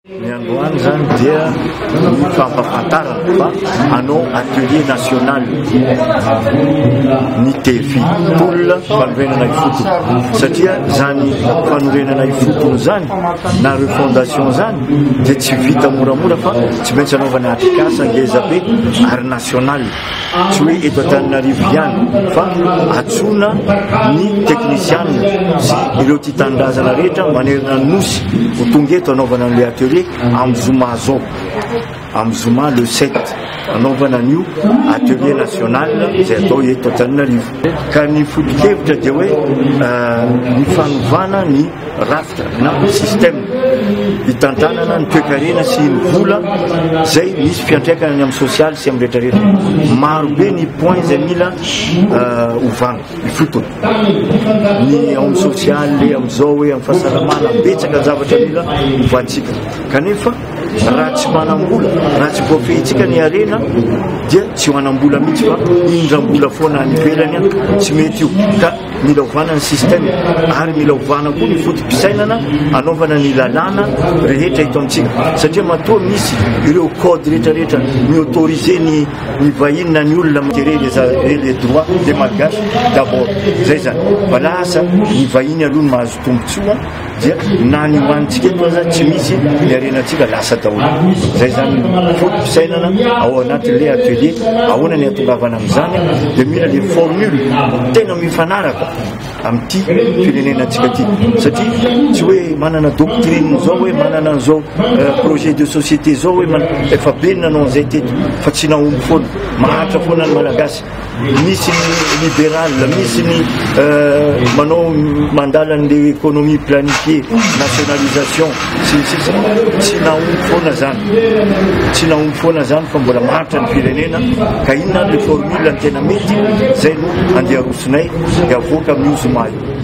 Ny androany izany dia ny fampahafantarana fa hanao atelier national ny TFI, tolona fanorenana ifotony, satria izany fanorenana ifotony izany na refondation izany dia tsy vita moramora fa tsy maintsy anaovana atrikasa ngeza be ary national. Tsy hoe eto Antananarivo ihany fa antsoina ny teknisianina sy ireo tia tanindrazana rehetra manerana ny Nosy ho tonga eto hanaovana an'ilay atelier amin'ny zoma zao, amin'ny zoma le 7 hanaovana an'io atelier national izay atao eto Antananarivo. Ka ny foto-kevitra dia hoe ny fanovana ny rafitra na système hitantanana ny toekarena sy ny vola izay misy fiantraikany any amin'ny sosialy sy amin'ny rehetrarehetra. Maro be ny point izay mila ovana ifotony. Ny ao amin'ny sosialy, amin'izao hoe amin'ny fahasalamana, betsaka ny zavatra mila ovantsika. Kanefa raha tsy manam-bola, raha tsy voafehintsika ny harena dia tsy hanam-bola mihitsy fa hindram-bola foana any ivelany, tsy mety io. Ka Mila ovana ny système ary mila ovana koa ny foto-pisainana anaovana ny lalàna rehetra eto amintsika satria matoa misy ireo code rehetra rehetra mi-autoriser ny ny vahiny na ny olona mi-gérer les les droits des malgaches d'abord zay zany fa lasa ny vahiny aloha no mahazo tombontsoa dia na ny hohanintsika eto aza tsy misy ny harenantsika lasa daholo. Zay zany ny foto-pisainana ao anatin'ilay atelier. Ahoana ny hatongavana amin'izany dia mila le formule tena mifanaraka amin'ity firenenantsika ity satria tsy hoe manana doctrine zao hoe manana an'izao projet de société zao hoe efa be ny nanao an'izay teto fa tsy nahomby foana, mahantra foana ny Malagasy. Misy ny libéral, misy ny manao mandala an'le économie planifiée, nationalisation sy ny sisa. Tsy nahomby foana zany, tsy nahomby foana zany fa mbola mahantra ny firenena. Ka inona ary le formule ny tena mety? Zay no andeha arosonay dia avoaka amin'io zoma io.